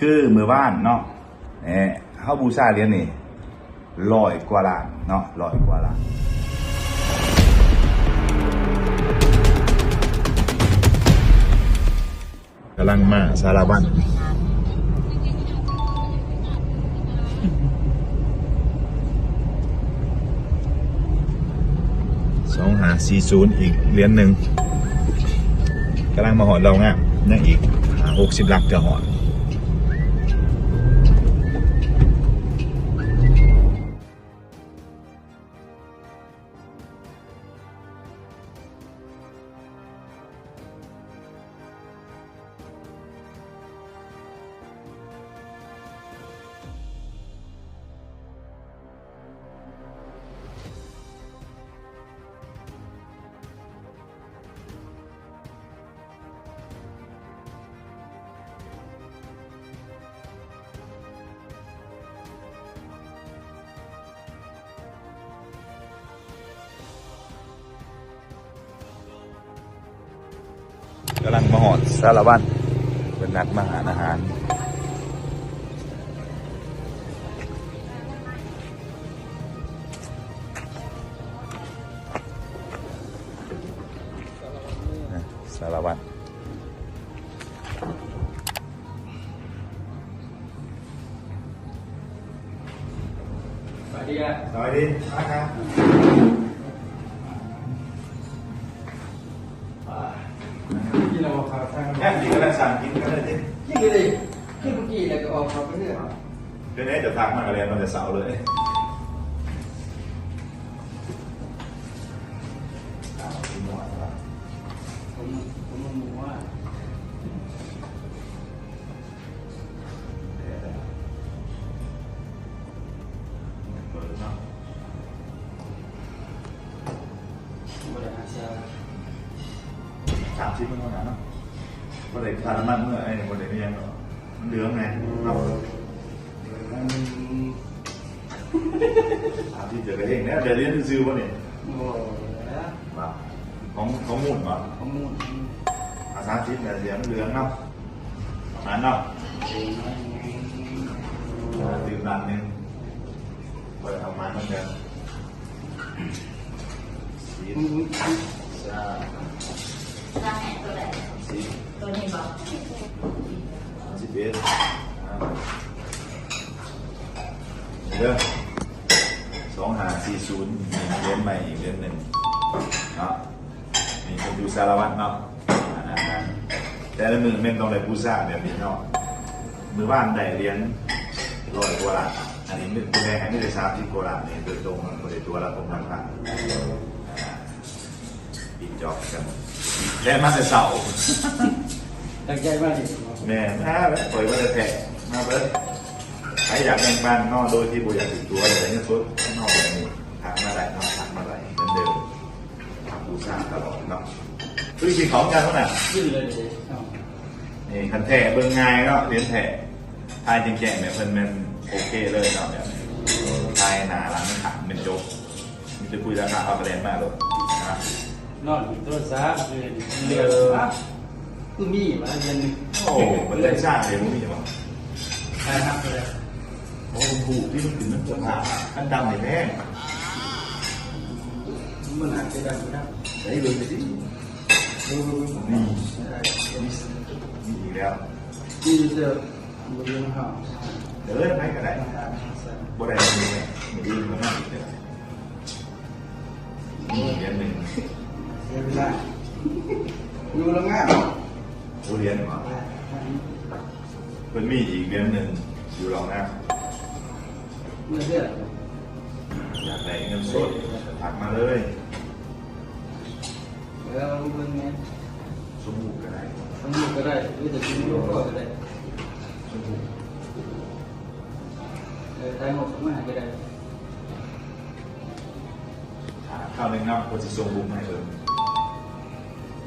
ຄືມື້ວານເນາະ ເອີ ເຮົາບູຊາຫຼຽນນີ້ຮ້ອຍກວ່າລ້ານເນາະ ຮ້ອຍກວ່າລ້ານ. ກຳລັງມາສາລະວັນ ສອງຫ້າສີ່ສູນ ອີກຫຼຽນໜຶ່ງ ກຳລັງມາຮອດເລົ່າງາມ ຍັງອີກຫ້າຫົກສິບຫຼັກກະຮອດ. ກຳລັງມາຮອດສາລະວັນ ເພິ່ນນັດມາຮ້ານອາຫານ. ສາລະວັນ ສະບາຍດີ ສະບາຍດີ ມາ ກິນແລ້ວບໍ່? ແມ່ນ ກິນກະໄດ້ ສັ່ງກິນກະໄດ້ຕິ ກິນເລີຍ ກິນມື້ກີ້ແລ້ວກະອອກເຂົ້າໄປເຮືອນ. ເປັນໄດ ຈະທັກມາກະແລ່ນມາແຕ່ເຊົ້າເລີຍ. ສາມສິບ ມັນເທົ່ານັ້ນເນາະ ບໍ່ໄດ້ຄ່ານ້ຳມັນເມືອ ໄອ້ນີ້ບໍ່ໄດ້ມີຫຍັງດອກ ມັນເຫຼືອງແນ່ເນາະ. ສາມສິບ ຈະໄດ້ເຮັດແລ້ວ ໄດ້ລຽນຊື່ໆບໍ່ນີ້? ບໍ່ແລ້ວ ວ່າ ຂອງ ຂອງມູນບໍ່? ຂອງມູນ ອາ ສາມສິບ ແລ້ວ ເຫຼືອງເນາະ ປະມານເນາະ ຕື່ມລ້ານໜຶ່ງ ບໍ່ໄດ້ເອົາມານຳກັນ. ສິບ ສາມ ຈະໃຫ້ໂຕໃດ? ສິບ ໂຕນີ້ບໍ່? ສາມສິບເອັດ ເດີ ສອງຫ້າສີ່ສູນ ຫຼຽນໃໝ່ອີກຫຼຽນໜຶ່ງເນາະ. ນີ້ເພິ່ນຢູ່ສາລະວັນເນາະ ແຕ່ລະມື້ແມ່ນຕ້ອງໄດ້ບູຊາແບບນີ້ເນາະ. ມື້ວານໄດ້ຫຼຽນຮ້ອຍກວ່າລ້ານ ອັນນີ້ມື້ແລກໃຫ້ມີແຕ່ສາມສິບກວ່າລ້ານນີ້ ໂດຍຕົງ ມັນບໍ່ໄດ້ຕົວະລະຄົງລາຄາ ປິດຈອກກັນ ແລ່ນມາແຕ່ເຊົ້າ ຕັ້ງໃຈມານີ້ ແມ່ນ ມາແລ້ວ ຂ້ອຍວ່າແທ້ໆ ມາເບິ່ງ ໃຜຢາກແບ່ງປັນເນາະ ໂດຍທີ່ບໍ່ຢາກຖືກຕົວະ ຢາກໄດ້ເງິນສົດເນາະ ແບບນີ້ ທັກມາໄດ້ເນາະ ທັກມາໄດ້ເໝືອນເດີມ ບູຊາຕະຫຼອດເນາະ. ຄືຊິເຂົ້າກັນຫັ້ນນະ ຂຶ້ນເລີຍເດ້ເນາະ. ນີ້ຄັນແທ້ເບິ່ງງ່າຍເນາະ ຫຼຽນແທ້ ຖ່າຍແຈ້ງໆ ແບບເພິ່ນແມ່ນໂອເຄເລີຍເນາະ ແບບຖ່າຍໜ້າຫຼັງຂ້າງແມ່ນຈົບ ມີແຕ່ຄຸຍລາຄາ ເອົາກະແລ່ນມາໂລດນະ. ນອນໂທລະສັບຢູ່ ເດືອນ ເອີ ນະ ຄືມີວະ ເດືອນໜຶ່ງ. ໂອ້ ບັນໄດສ້າງເດ ບໍ່ມີຫວະ? ໃຜຮັບກໍໄດ້. ໂອ້ ມັນຖືກທີ່ມັນຂຶ້ນ ມັນຈະຜ່ານ ຄັນດຳນີ້ແພງ ມັນອາດຈະດຳກໍໄດ້. ໄດ້ເບິ່ງໄປຕິ ເບິ່ງໆໆ ນີ້ ນີ້ອີກແລ້ວ ນີ້ເດີ ບໍ່ເລື່ອງເຮົາ ເດີ ໃຜກໍໄດ້ ບໍ່ໄດ້ ມື້ອື່ນກໍມາອີກເດີ. ນີ້ຫຼຽນໜຶ່ງ ເສຍເວລາ ຢູ່ໂລງງານ ໂອ ຫຼຽນຫວະ? ເພິ່ນມີອີກຫຼຽນໜຶ່ງຢູ່ລາວນະ ເມື່ອເດືອນ ຢາກໄດ້ເງິນສົດ ທັກມາເລີຍ. ເອີ ເບິ່ງແມ່ນ ສົມມຸດກໍໄດ້ ສົມມຸດກໍໄດ້ ຫຼືຈະເປັນຮູບກໍໄດ້ ສົມມຸດ ເອີ ຖ່າຍຮູບມາໃຫ້ກໍໄດ້. ຖ້າຄາວໜຶ່ງເນາະ ເພິ່ນຊິສົ່ງຮູບມາໃຫ້ເບິ່ງ.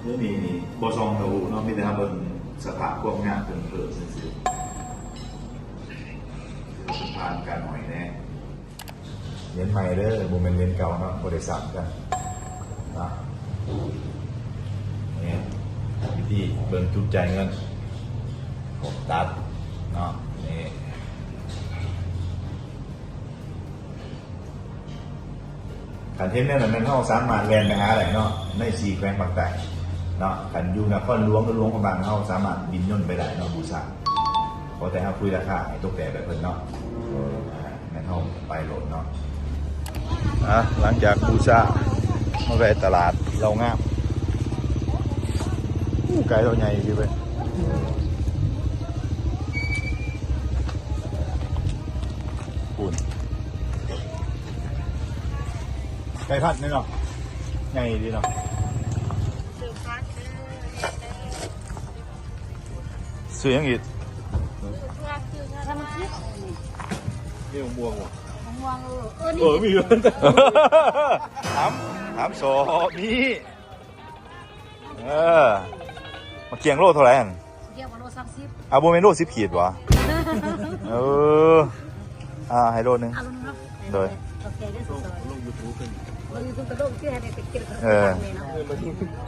ມື້ນີ້ນີ້ບໍ່ສ່ອງທະລຸເນາະ ມີແຕ່ເຮົາເບິ່ງສະພາບຄວາມງາມເພິ່ນເພີ່ມຊື່ໆ ເພິ່ນຜ່ານການຫ້ອຍແນ່. ຫຼຽນໃໝ່ເດີ ບໍ່ແມ່ນຫຼຽນເກົ່າເນາະ ບໍ່ໄດ້ສ້າງກັນເນາະ. ນີ້ ວິທີເບິ່ງຈຸດຈ່າຍເງິນ ກົດຕັດ ເນາະ ນີ້ ຄັນເຫັນແນວນັ້ນແມ່ນເຮົາສາມາດແລ່ນໄປຫາໄດ້ເນາະ ໃນສີ່ແຂວງພາກໃຕ້ເນາະ. ຄັນຢູ່ນະຄອນຫຼວງ ຫຼື ຫຼວງພະບາງ ເຮົາສາມາດບິນຍົນໄປໄດ້ເນາະ ບູຊາ. ຂໍແຕ່ເຮົາຄຸຍລາຄາໃຫ້ຕົກແຕ່ໄປເພິ່ນເນາະ ອ່າ ແມ່ນເຮົາໄປໂລດເນາະ. ອ່າ ຫຼັງຈາກບູຊາ ມາແວະຕະຫຼາດເລົ່າງາມ. ໂອ້ ໄກ່ເຮົາໃຫຍ່ດີເວີຍ. ພຸ້ນ ໄກ່ພັນນີ້ເນາະ ໃຫຍ່ດີເນາະ. ຊື້ຫຍັງອີກ? ມີມະມ່ວງບໍ່? ມະມ່ວງ ເອີ ເອີ ນີ້ ເອີ ມີຢູ່. ຖາມ ຖາມສໍມີ. ເອີ ໝາກກຽງໂລເທົ່າໃດຫັ້ນ? ໝາກກຽງໂລສາມສິບ. ເອົາ ບໍ່ແມ່ນໂລສິບຂີດບໍ່? ເອີ ອ່າ ໃຫ້ໂລໜຶ່ງ. ເອົາໂລໜຶ່ງເນາະ. ໂດຍ ໂອເຄເດີ. ເອີ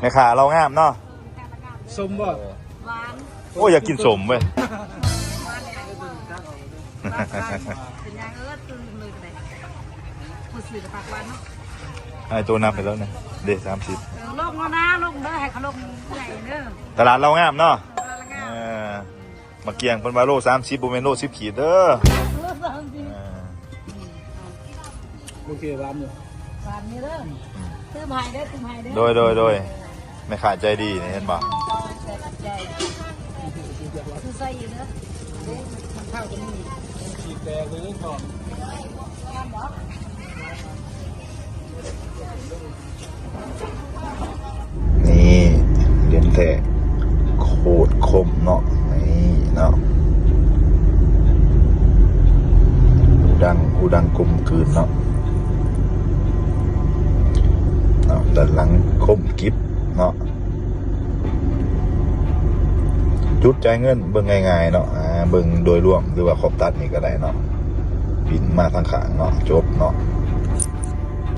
ແມ່ຄ້າເລົ່າງາມເນາະ. ສົ້ມບໍ່? ຫວານ. ໂອ້ ຢາກກິນສົ້ມເວີຍ. ເປັນຫຍັງ ເອີ ຕື່ມເລີຍກໍໄດ້ ຜູ້ຊື້ກໍປາກຫວານເນາະ. ໃຫ້ໂຕນັບໃຫ້ລາວແດ່ ເດ້ ສາມສິບ. ເອີ ລົງແລ້ວນະ ລົງເດີ ໃຫ້ເຂົາລົງໃຫຍ່ເດີ. ຕະຫຼາດເລົ່າງາມເນາະ. ເອີ ຕະຫຼາດເລົ່າງາມ ເອີ ໝາກກຽງເພິ່ນວ່າໂລສາມສິບ ບໍ່ແມ່ນໂລສິບຂີດເດີ. ໂລສາມສິບ ເອີ ບາງທີຫວານຢູ່ ຫວານຢູ່ເດີ. ອືມ ຕື່ມໃຫ້ເດີ ຕື່ມໃຫ້ເດີ. ໂດຍ ໂດຍ ໂດຍ ແມ່ຄ້າໃຈດີນີ້ ເຫັນບໍ່? ໃຈ ໃຈ ໃຈ ຊື້ໃສ່ຢູ່ເດີ. ມັນເຂົ້າຕົວນີ້ ສີແຕກເລີຍຂອງ. ນີ້ ຫຼຽນແທ້ ໂຄດຄົມເນາະ. ນີ້ເນາະ ຫູດັງ ຫູດັງກົມກືນເນາະ. ເນາະ ດ້ານຫຼັງຄົມກິບເນາະ. ຈຸດຈ່າຍເງິນເບິ່ງງ່າຍໆເນາະ ອ່າ ເບິ່ງໂດຍລວມ ຫຼືວ່າຂອບຕັດນີ້ກໍໄດ້ເນາະ. ປິ່ນມາທາງຂ້າງເນາະ ຈົບເນາະ.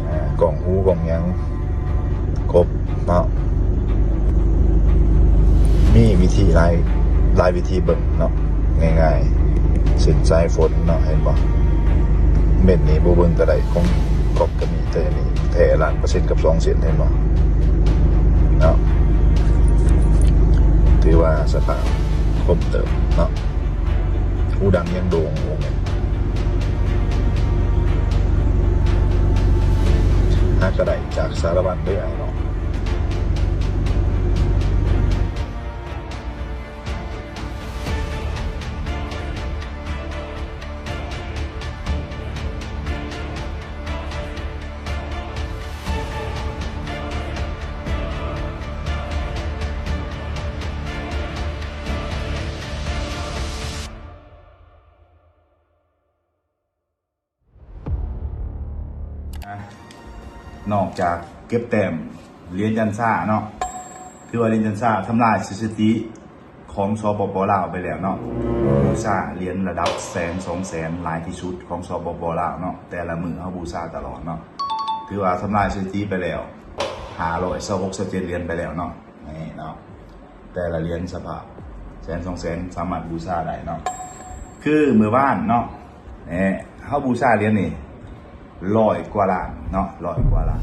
ອ່າ ກ້ອງຫູກ້ອງຫຍັງຄົບເນາະ. ມີວິທີຫຼາຍ ຫຼາຍວິທີເບິ່ງເນາະ ງ່າຍໆ ເສັ້ນສາຍຝົນເນາະ ເຫັນບໍ່? ເມັດນີ້ບໍ່ເບິ່ງກໍໄດ້ ຂອງກັອບກໍມີ ແຕ່ນີ້ແທ້ລ້ານເປີເຊັນກັບສອງເສັ້ນ ເຫັນບໍ່ເນາະ? ຖືວ່າສະພາບຄົມເຕີບເນາະ. ຫູດັງຍັງໂດ່ງ ໂອ້ແມ່ນ ຫາກໍໄດ້ຈາກສາລະວັນເດີອ້າຍເນາະ. ອ່ະ ນອກຈາກເກັບແຕ້ມຫຼຽນຈັນຊາເນາະ ຖືວ່າຫຼຽນຈັນຊາທຳລາຍສະຖິຕິຂອງ ສປປ ລາວ ໄປແລ້ວເນາະ. ບູຊາຫຼຽນລະດັບແສນສອງແສນຫຼາຍທີ່ສຸດຂອງ ສປປ ລາວ ເນາະ ແຕ່ລະມື້ເຮົາບູຊາຕະຫຼອດເນາະ. ຖືວ່າທຳລາຍສະຖິຕິໄປແລ້ວ ຫ້າຮ້ອຍຊາວຫົກ ຊາວເຈັດຫຼຽນໄປແລ້ວເນາະ ນີ້ເນາະ. ແຕ່ລະຫຼຽນສະພາບແສນສອງແສນສາມາດບູຊາໄດ້ເນາະ. ຄືມື້ວານເນາະ ເອີ ເຮົາບູຊາຫຼຽນນີ້ຮ້ອຍກວ່າລ້ານເນາະ ຮ້ອຍກວ່າລ້ານ.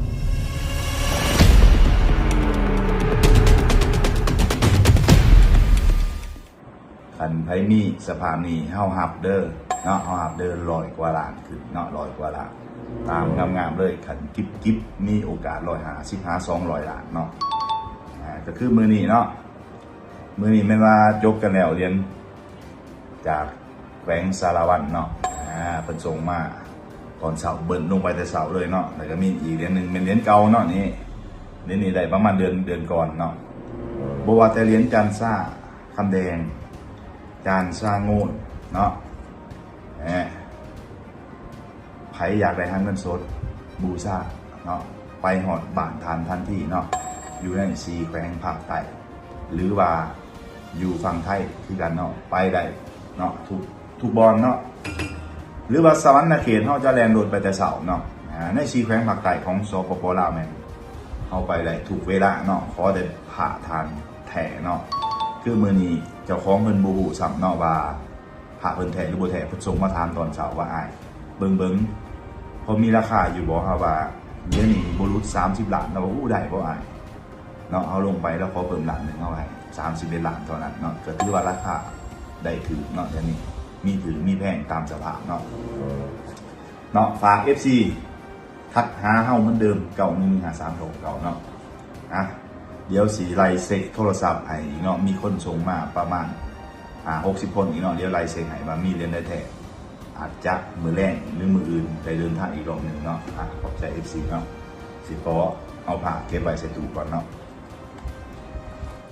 ຄັນໃຜມີສະພາບນີ້ເຮົາຮັບເດີເນາະ ເຮົາຮັບເດີ ຮ້ອຍກວ່າລ້ານຂຶ້ນເນາະ ຮ້ອຍກວ່າລ້ານ ຕາມງາມໆເລີຍ. ຄັນກິບໆ ມີໂອກາດຮ້ອຍຫ້າສິບຫາສອງຮ້ອຍລ້ານເນາະ. ອ່າ ກໍຄືມື້ນີ້ເນາະ ມື້ນີ້ແມ່ນວ່າຈົບກັນແລ້ວ ຫຼຽນຈາກແຂວງສາລະວັນເນາະ. ອ່າ ເພິ່ນສົ່ງມາຕອນເຊົ້າ ເບິ່ນລົງໄປແຕ່ເຊົ້າເລີຍເນາະ. ແລ້ວກໍມີອີກຫຼຽນໜຶ່ງ ແມ່ນຫຼຽນເກົ່າເນາະ ນີ້ ຫຼຽນນີ້ໄດ້ປະມານເດືອນ ເດືອນກ່ອນເນາະ. ບໍ່ວ່າແຕ່ຫຼຽນຈັນຊາຄຳແດງ ຈານຊາໂງນເນາະ ແໝ ໃຜຢາກໄດ້ຫາເງິນສົດບູຊາເນາະ ໄປຮອດບ້ານທ່ານທັນທີເນາະ ຢູ່ໃນສີ່ແຂວງພາກໃຕ້ ຫຼືວ່າຢູ່ຝັ່ງໄທຄືກັນເນາະ ໄປໄດ້ເນາະ ທຸກ ທຸກບ່ອນເນາະ. ຫຼືວ່າສະຫວັນນະເຂດ ເຮົາຈະແລ່ນລົດໄປແຕ່ເຊົ້າເນາະ ອ່າ ໃນສີ່ແຂວງພາກໃຕ້ຂອງ ສປປ ລາວ ແມ່ນເຮົາໄປໄດ້ທຸກເວລາເນາະ ຂໍແຕ່ພາທ່ານແທ້ເນາະ. ຄືມື້ນີ້ເຈົ້າຂອງເພິ່ນບໍ່ຮູ້ຊ້ຳເນາະວ່າ ພະເພິ່ນແທ້ຫຼືບໍ່ແທ້ ເພິ່ນສົ່ງມາຖາມຕອນເຊົ້າວ່າ ອ້າຍ ເບິ່ງໆ ພໍມີລາຄາຢູ່ບໍ່? ເຮົາວ່າດຽວນີ້ບໍ່ຫຼຸດສາມສິບລ້ານ ລາວວ່າ ໂອ້ ໄດ້ບໍ່ອ້າຍ ເນາະ. ເຮົາລົງໄປ ລາວຂໍເພີ່ມລ້ານໜຶ່ງ ເຮົາໃຫ້ສາມສິບເອັດລ້ານເທົ່ານັ້ນເນາະ. ກໍຖືວ່າລາຄາໄດ້ຖືກເນາະ ດຽວນີ້ມີຖືກມີແພງຕາມສະພາບເນາະ. ເນາະ ຝາກ ເອັຟຊີ ທັກຫາເຮົາເໝືອນເດີມ ເກົ້າໜຶ່ງໜຶ່ງຫ້າສາມເກົ້າເກົ້າເນາະ. ອ່ະ ດຽວຊິໄລ່ເຊັກໂທລະສັບໃຫ້ອີກເນາະ ມີຄົນສົ່ງມາປະມານຫ້າຫົກສິບຄົນອີກເນາະ. ດຽວໄລ່ເຊັກໃຫ້ວ່າມີຫຼຽນໃດແທ້ ອາດຈະມື້ແລງຫຼືມື້ອື່ນໄດ້ເດີນທາງອີກລອບໜຶ່ງເນາະ. ອ່ະ ຂອບໃຈ ເອັຟຊີ ເນາະ. ຊິຂໍເອົາຜ້າເກັບໄວ້ໃສ່ຕູ້ກ່ອນເນາະ.